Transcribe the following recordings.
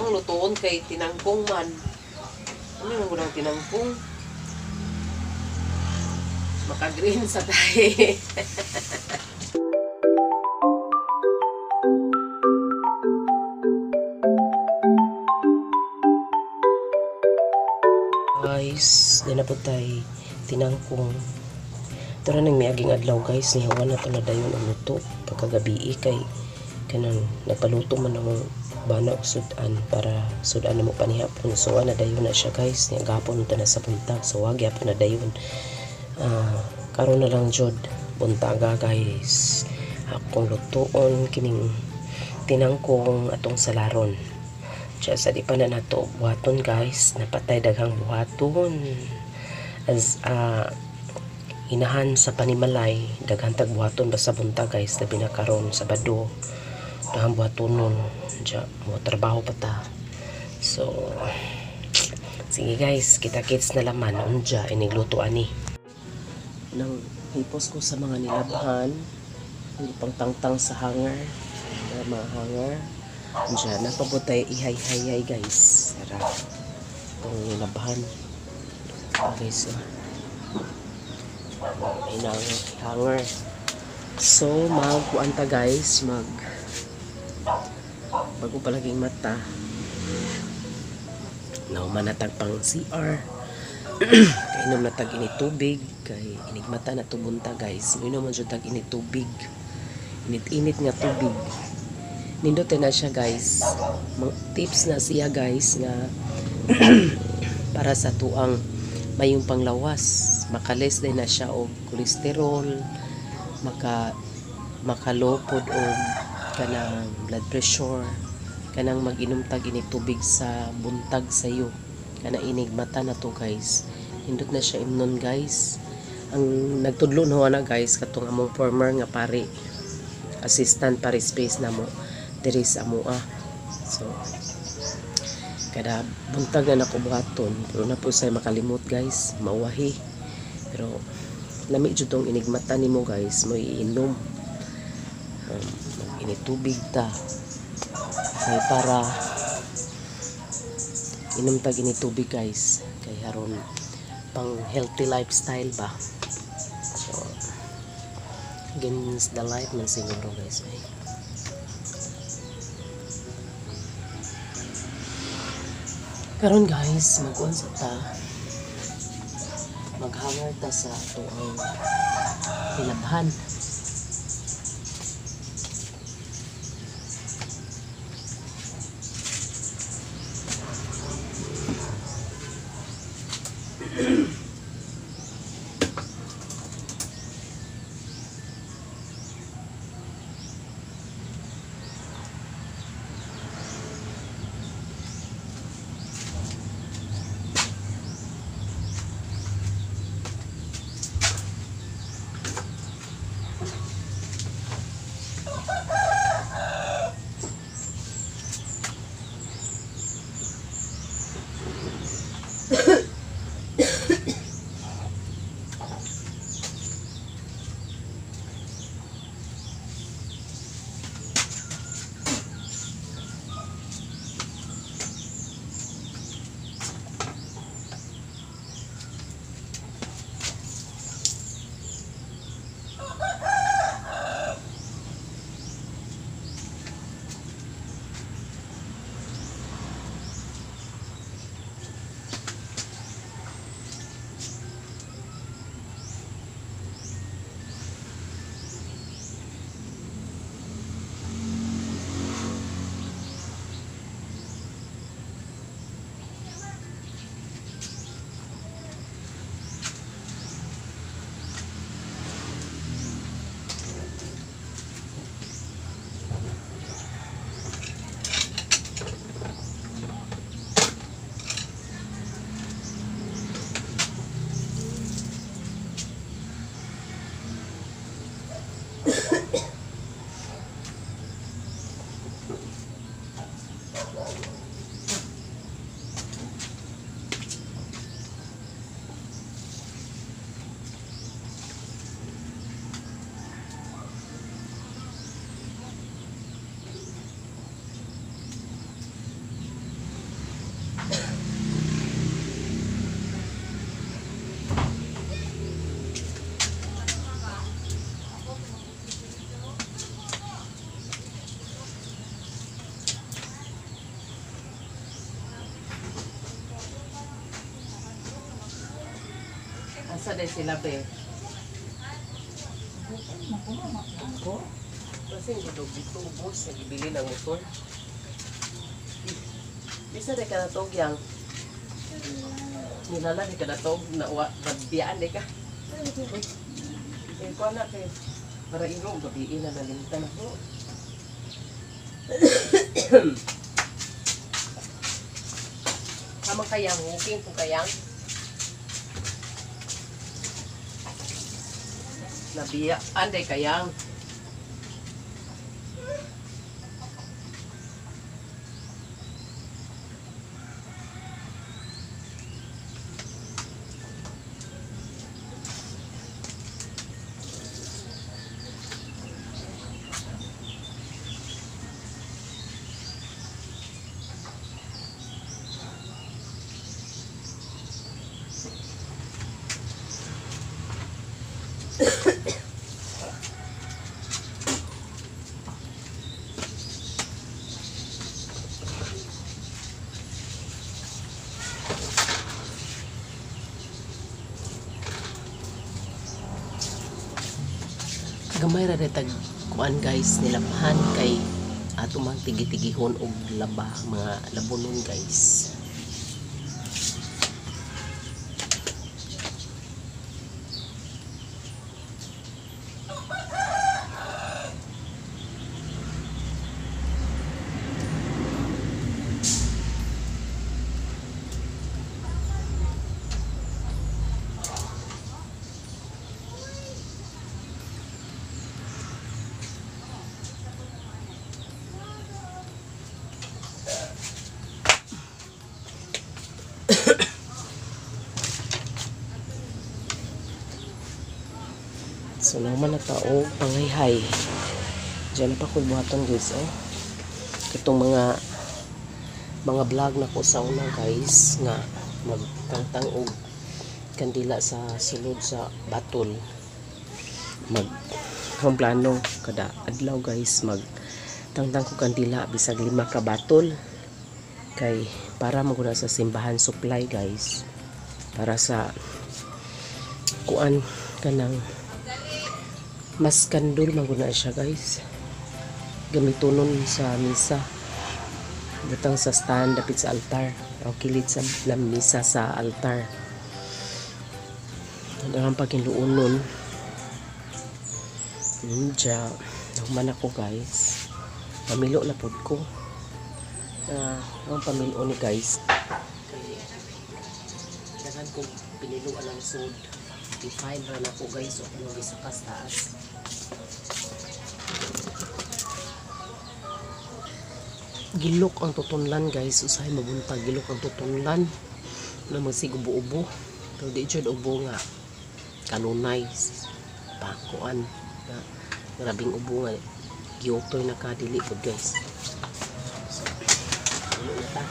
Ang lutuon kay tinangkong man. Ano yung ang tinangkong? Maka-green sa tayo. Guys, di na po tayo tinangkong. Ito na nang miaging adlaw, guys, nihawan na to na dayon ang luto. Pagkagabi kay kanang nagpaluto man ang bana og sudan para sudan na mo panihapon. So na dayon na siya, guys. Niya gapon ta na sa buntag. So wag gyapon na dayon. Karon na lang jud buntaga, guys. Akong lutuon kining tinangkong atong salaron. Siya sa di pa na nato buhaton, guys, napatay daghang buhaton. As inahan sa panimalay, daghan tag buhaton basta buntag, guys, labi na karon Sabado. Daghang buhatonon. Diya, mo trabaho pa ta. So sige guys, kita-kits na laman unja inigluto ani. Nang hipos ko sa mga nilabhan, hindi pang tangtang sa hanger, mga hanger. Diyan, napabutay ihay-hay guys. Tara. Itong nilabhan. Ah, guys, oh. Ay nang hanger. So, magkuan ta, guys, mag bago palaging mata. Nauman na tag pang CR. Kainom na tag ini tubig kay inigmata na tubunta, guys. Minom man jud tag ini tubig. Init-init nga tubig. Nindot na siya, guys. Mga tips na siya, guys, nga para sa tuang mayong panglawas. Makales din na siya og kolesterol, makalopod og kanang blood pressure, kanang mag-inom tag ini tubig sa buntag sayo. Kana inig mata na to, guys. Nindot na siya imnon, guys. Ang nagtudlo no ana, guys, katong among former nga pari, assistant pari space namo diri sa amoa. So kada buntag na nako buhaton, pero na po say makalimot, guys, mauwahi. Pero lami jud tong inigmata nimo, guys, mo iinom. Mag tubig ta. Kay para inom tag ini tubig, guys, kay aron pang healthy lifestyle ba. So against the light man siguro, guys, ay. Karon guys, mag-uan sa ta. Maghanger ta sa atoang nilabhan. Asa day sila be? Ko? Kasi gudog dito ubos nagibili ng motor. Bisa day ka natog yang. Nilala di ka natog na wa biyaan day ka. Eh kuha na kay para iro gabi na nalimtan ako. Tama kayang walking po kayang. Nabiya anday kayang. Gamay ra tag kuan guys, nilabhan kay ato mang tigi-tigihon og laba, mga labonon guys. So naman na tao pangayhay. Diyan pa ko buhaton guys oh. Kitong mga vlog na ko sa una guys nga magtangtang og kandila sa sulod sa batol. Mag ang plano kada adlaw guys magtangtang ko kandila bisag 5 ka batol kay para maguna sa simbahan supply guys, para sa kuan kanang mas kandol maguna siya guys, gamitonon sa misa, butang sa stand dapit sa altar o kilid sa lamisa sa altar. Ang pagkiluonon ninja nahuman ako guys, pamilo na pud ko. Ang pamilo ni guys kay daghan kong piniluan ang sud, i-file ra nako guys o anong gisakas taas. Gilok ang tutunlan guys, usahay mabuntag gilok ang tutunlan na magsig ubo-ubo, pero di jud ubo nga kanunay pakuan na grabing ubo nga giutoy na kadili pud guys. So ulo na ta.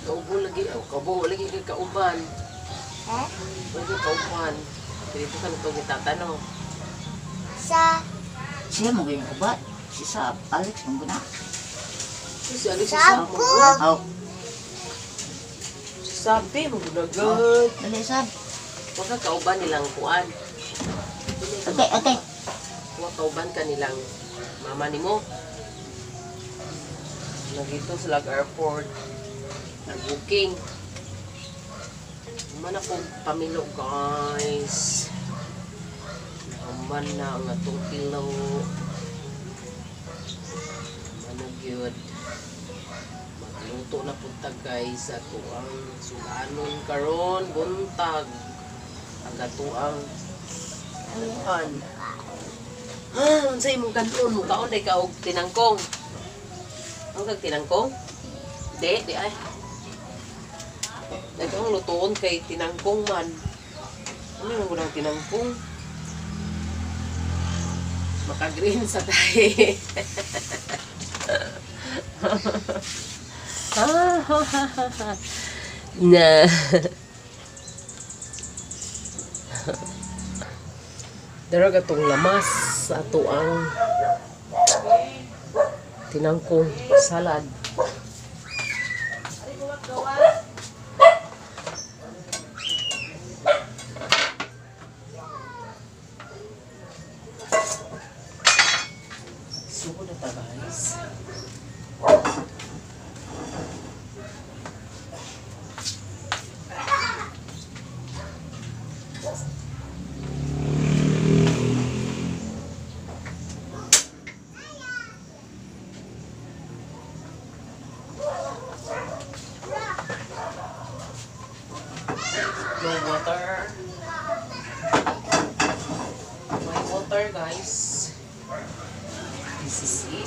Kaubo lagi, oh, kaubo lagi kay kauban. Ha? Lagi kauban. Dito ka nito gitatanong. Sa Siya mo gayong ubat. Si Sab, Alex mong guna. Si Alex Sab ko. Aw, Si Sabi mo gunagad. dali Sab. Wa ka kauban nilang kuan. Okay, okay. Wa kauban ka nilang mama nimo. Nagito sa lag airport. Nag-booking. Man ako pamilo guys. Nahuman na ang atong pilo. Ano gyud. Magluto na punta guys ato ang sulanon karon buntag. Ang ato ang kuan. Ah, unsay imong kanon? Mukaon day ka og tinangkong. Ang kag tinangkong? Di, di ay. Nagkang lutoon kay tinangkong man. Ano yung walang tinangkong? Maka-green sa tayo. Na. Dara atong lamas sa ato ang tinangkong salad. Suko na ta, guys. No water. My water, guys. This is it.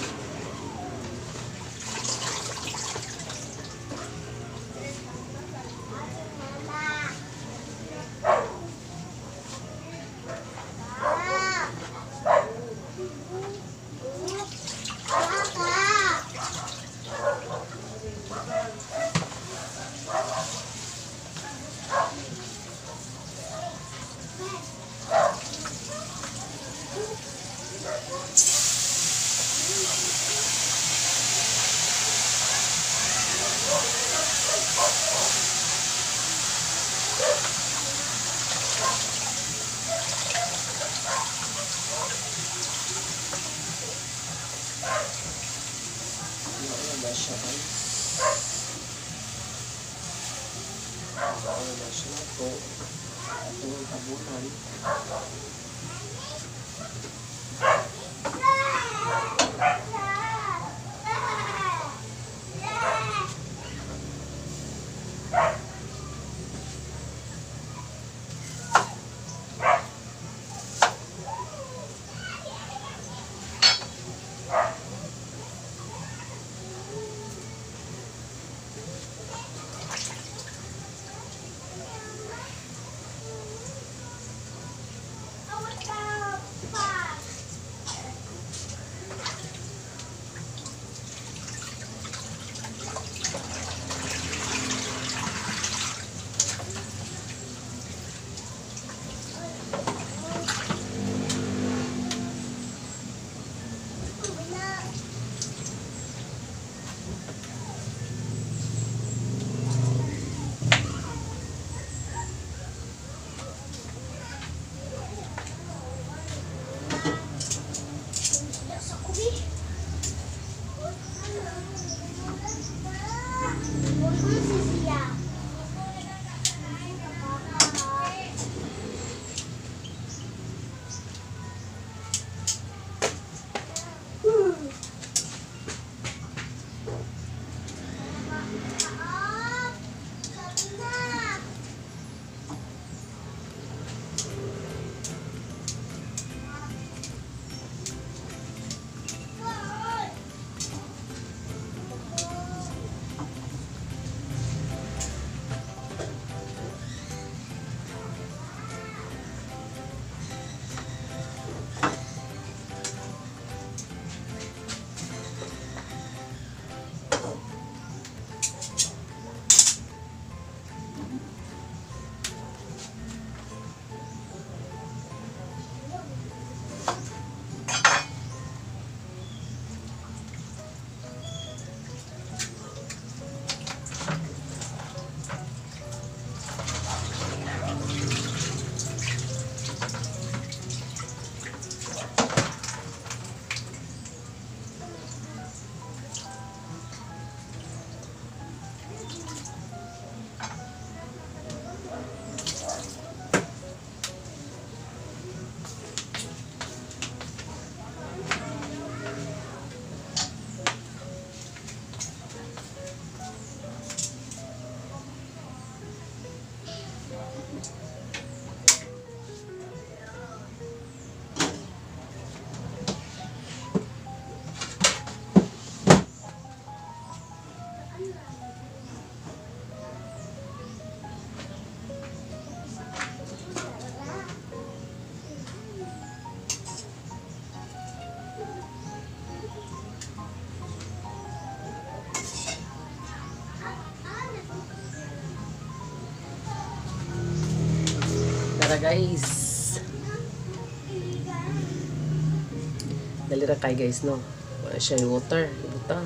Ano ba siya, guys? Ano na siya na to? Atong tabunan. Ta guys. Dali ra kay guys, no. Wala siya yung water, ibutang.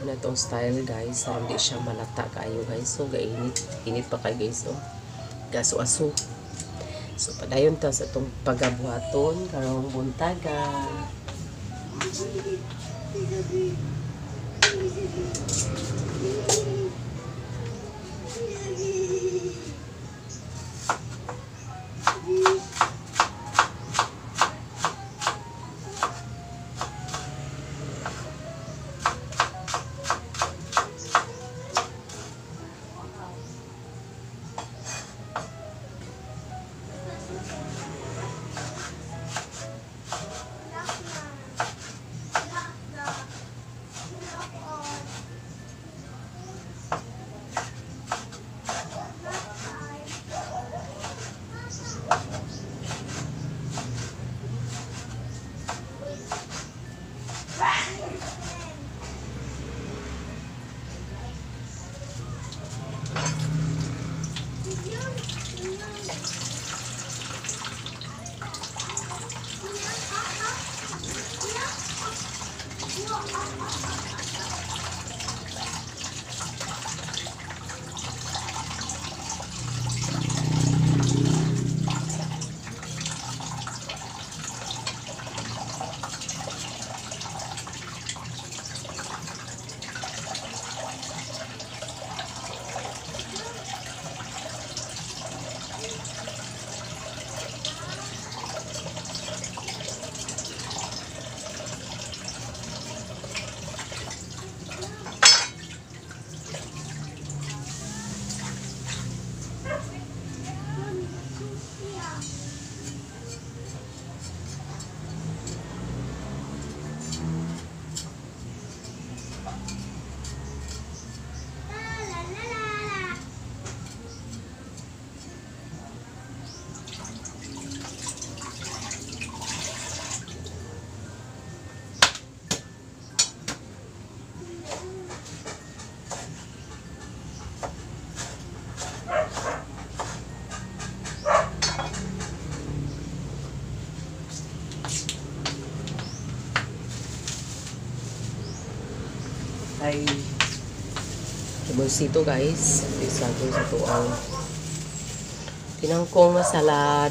Ano itong style guys, aron di siya malata kaayo guys. So gainit, init pa kay guys, oh. Gaso-aso. So padayon ta sa itong pagabuhaton karong buntaga. Ay bolsito guys, isagol sa tuang tinangkong na salad.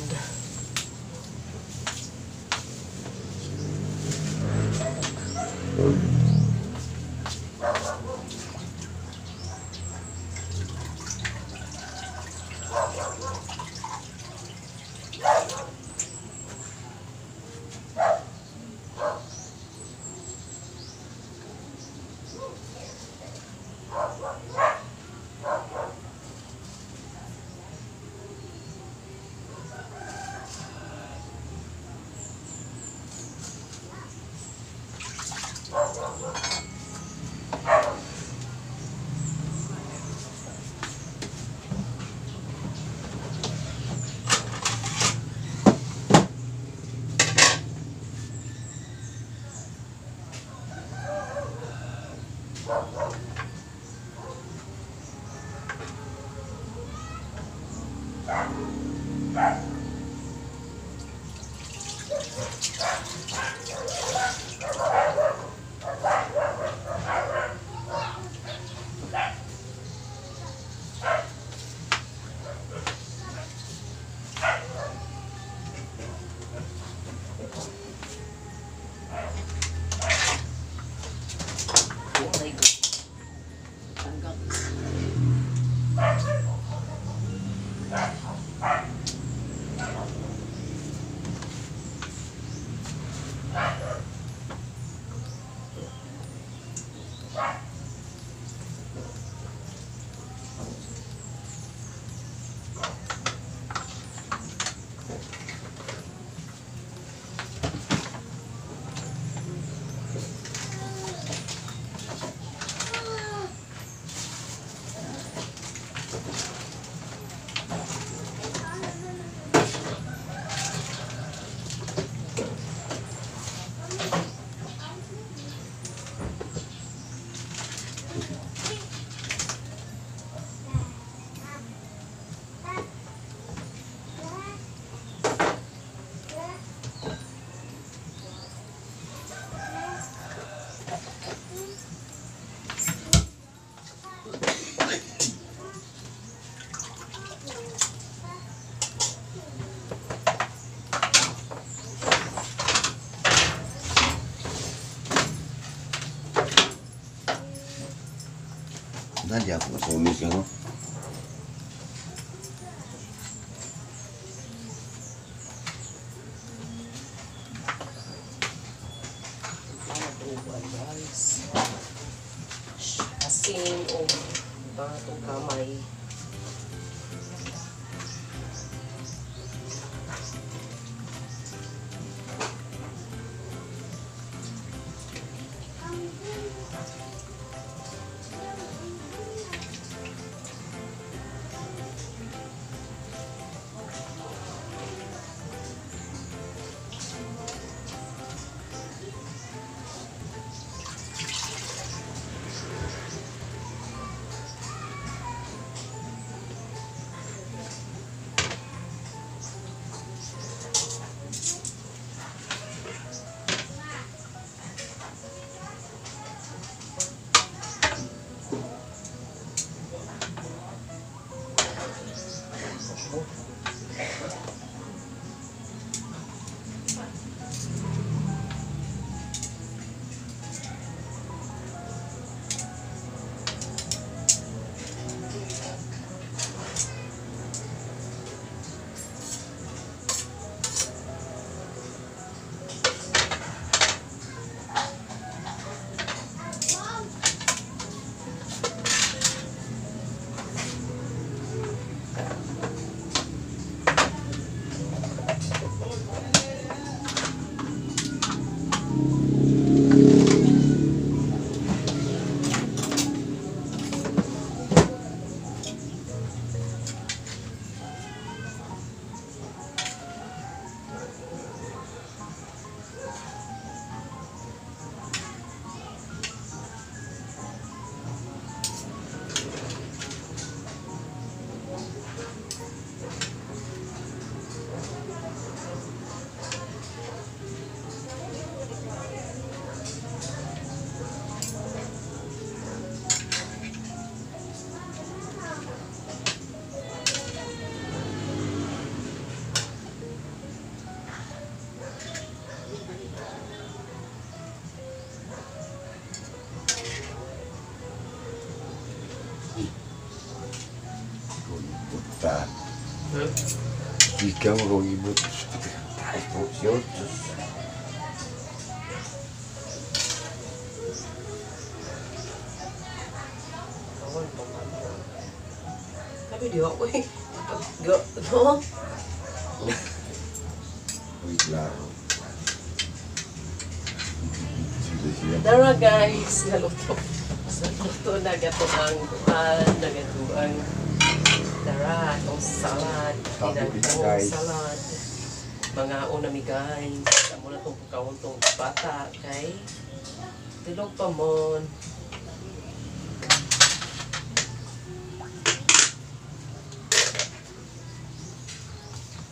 Oh my God. Nandiyan ako masunis lang, oh. Uban, guys. Asin o batong kamay. Puta. Ikaw ang ibot. Ay, po, siyo. Kawan pa man. Sabi di ako eh. No? Uy, klaro. Sila siya. Tara guys, naluto. Naluto na gato ang kuan, nagatuan. Tara, atong salad. Happy Tinangkong guys. salad. Mga una mi guys. Amo na tong pagkaon tong bata kay tulog pa mon.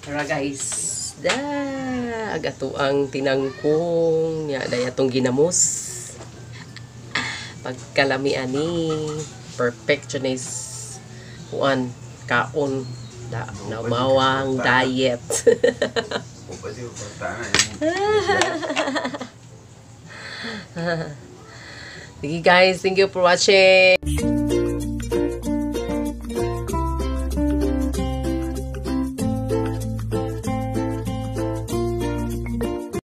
Tara guys. Da, agato ang tinangkong nya day atong ginamos. Pagkalami ani perfectionist kuan kaon da namawang diet. Sige guys, thank you for watching.